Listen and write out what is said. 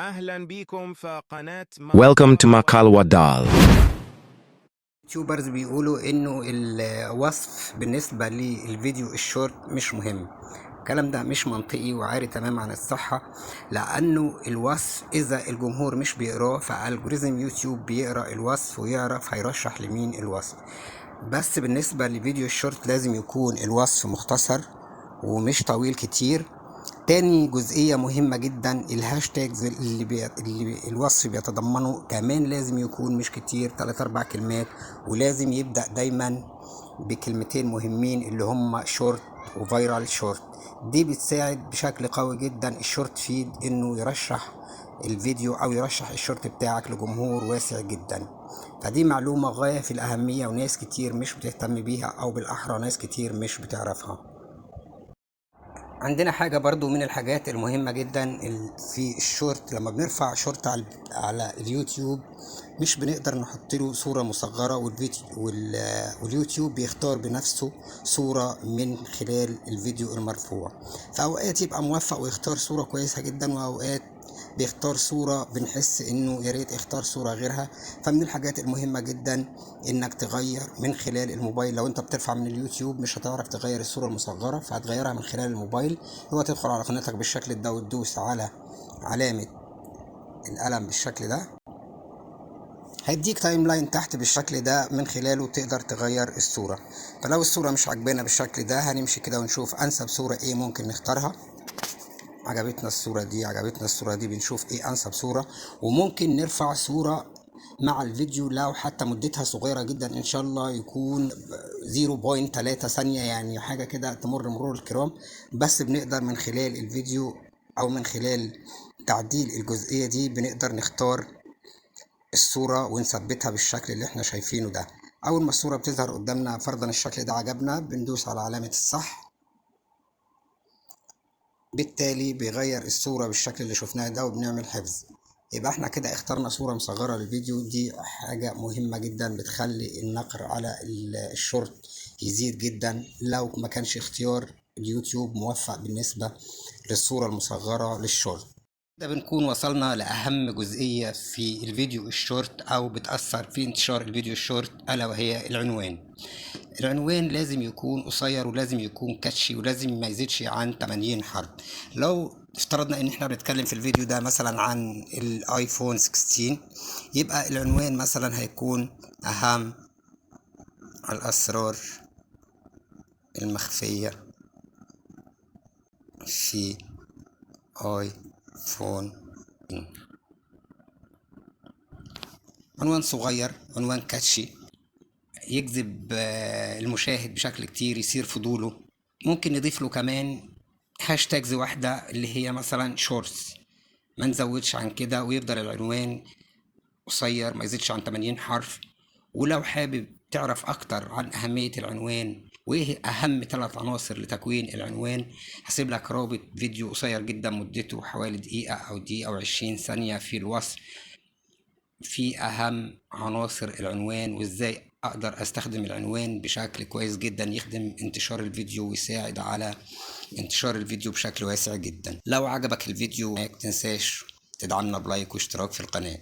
أهلا بيكم في قناة Welcome to Makalwa Dal. YouTubers بيقولوا انه الوصف بالنسبة للفيديو الشورت مش مهم. الكلام ده مش منطقي وعاري تماما عن الصحة، لانه الوصف اذا الجمهور مش بيقراه ف algorithm يوتيوب بيقرا الوصف ويعرف هيرشح لمين الوصف. بس بالنسبة لفيديو الشورت لازم يكون الوصف مختصر ومش طويل كتير. تاني جزئية مهمة جدا ال hashtags اللي الوصف بيتضمنه كمان لازم يكون مش كتير، 3-4 كلمات، ولازم يبدأ دايما بكلمتين مهمين اللي هم short و viral short. دي بتساعد بشكل قوي جدا ال short feed انه يرشح الفيديو او يرشح الشورت بتاعك لجمهور واسع جدا. فدي معلومة غاية في الأهمية، وناس كتير مش بتهتم بيها، او بالأحرى ناس كتير مش بتعرفها. عندنا حاجة برضو من الحاجات المهمة جدا في الشورت، لما بنرفع شورت على اليوتيوب مش بنقدر نحط له صورة مصغرة، واليوتيوب بيختار بنفسه صورة من خلال الفيديو المرفوع. فأوقات يبقى موفق ويختار صورة كويسة جدا، وأوقات بيختار صورة بنحس انه يا ريت اختار صورة غيرها. فمن الحاجات المهمة جدا انك تغير من خلال الموبايل. لو انت بترفع من اليوتيوب مش هتعرف تغير الصورة المصغرة، فهتغيرها من خلال الموبايل. هو تدخل على قناتك بالشكل ده وتدوس على علامة القلم بالشكل ده، هيديك timeline تحت بالشكل ده، من خلاله تقدر تغير الصورة. فلو الصورة مش عجبانا بالشكل ده هنمشي كده ونشوف انسب صورة ايه ممكن نختارها. عجبتنا الصورة دي، عجبتنا الصورة دي، بنشوف ايه انسب صورة. وممكن نرفع صورة مع الفيديو لو حتى مدتها صغيرة جدا، ان شاء الله يكون 0.3 ثانية، يعني حاجة كده تمر مرور الكرام. بس بنقدر من خلال الفيديو او من خلال تعديل الجزئية دي بنقدر نختار الصورة ونثبتها بالشكل اللي احنا شايفينه ده. اول ما الصورة بتظهر قدامنا، فرضا الشكل ده عجبنا، بندوس على علامة الصح، بالتالي بيغير الصورة بالشكل اللي شفناه ده، وبنعمل حفظ. يبقى احنا كده اخترنا صورة مصغرة للفيديو. دي حاجة مهمة جدا بتخلي النقر على الشورت يزيد جدا لو ما كانش اختيار اليوتيوب موفق بالنسبة للصورة المصغرة للشورت. ده بنكون وصلنا لأهم جزئية في الفيديو الشورت أو بتأثر في انتشار الفيديو الشورت، ألا وهي العنوان. العنوان لازم يكون قصير، ولازم يكون catchy، ولازم ما يزيدش عن 80 حرف. لو افترضنا ان احنا بنتكلم في الفيديو ده مثلا عن الايفون 16، يبقى العنوان مثلا هيكون اهم الاسرار المخفية في ايفون. عنوان صغير، عنوان catchy، يجذب المشاهد بشكل كتير، يثير فضوله. ممكن نضيف له كمان hashtags واحدة اللي هي مثلا shorts، ما نزودش عن كده، ويفضل العنوان قصير ما يزيدش عن 80 حرف. ولو حابب تعرف أكتر عن أهمية العنوان وإيه أهم 3 عناصر لتكوين العنوان، هسيب لك رابط فيديو قصير جدا مدته حوالي دقيقة أو دقيقة وعشرين ثانية في الوصف، في أهم عناصر العنوان وإزاي أقدر أستخدم العنوان بشكل كويس جدا يخدم انتشار الفيديو ويساعد على انتشار الفيديو بشكل واسع جدا. لو عجبك الفيديو ما تنساش تدعمنا ب like واشتراك في القناة.